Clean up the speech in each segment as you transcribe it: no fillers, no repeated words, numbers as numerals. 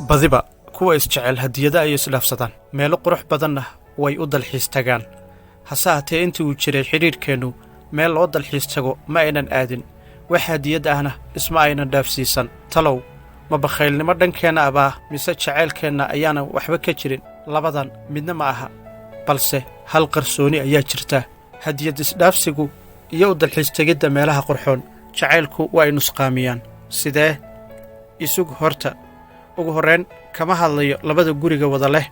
Badiba kuwa isjecel hadiyada ay isdhaafsadaan, meelo qurux badanna way u dalxiis tagaan. Hase haatee, intii uu jiray xidhiidhkeennu, meel loo dalxiis tago ma aynan aadin, wax hadiyad ahna isma aynan dhaafsiisan. Talow ma bakhaylnimo dhankeenna abaa, mise jacaylkeenna ayaana waxba ka jirin? Labadan midna ma aha, balse hal qarsooni ayaa jirta: hadiyad isdhaafsigu iyo u dalxiis tegidda meelaha qurxoon jacaylku waa ay nusqaamiyaan. Sidee? Isug horta. Ugu horrayn, kama hadlayo labada guriga wada leh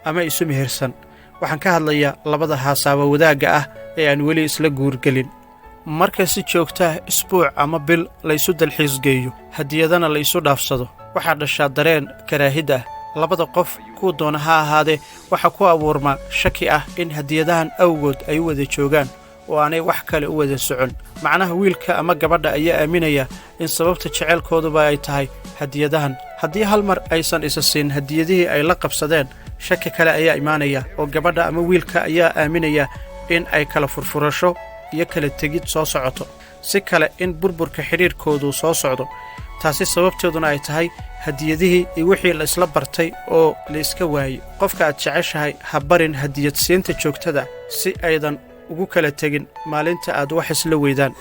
ama isu mehersan. Waxaan ka hadlayaa labada haasaaba wadaagga ah ee aan weli isla guurgelin. Marka si joogtaah isbuuc ama bil laysu dalxiis geeyo, hadiyadana la isu dhaafsado, waxaa dhashaa dareen karaahid ah. Labada qof, kuu doona ha ahaadee, waxaa ku abuurmaa shaki ah in hadiyadahan awgood ay u wada joogaan oo aanay wax kale u wada socon. Macnaha, wiilka ama gabadha ayaa aaminaya in sababta jeceylkooduba ay tahay hadiyadahan. Haddii hal mar aysan isa siin hadiyadihii ay la qabsadeen, shaki kale ayaa imaanaya, oo gabadha ama wiilka ayaa aaminaya in ay kala furfurasho iyo kala tegid soo socoto, si kale in burburka xidhiidhkoodu soo socdo, taasi sababteeduna ay tahay hadiyadihii iyo wixii la isla bartay oo la iska waayey. Qofka aad jeceshahay ha barin hadiyad siinta joogtada, si aydan ugu kala tegin maalinta aad wax isla weydaan.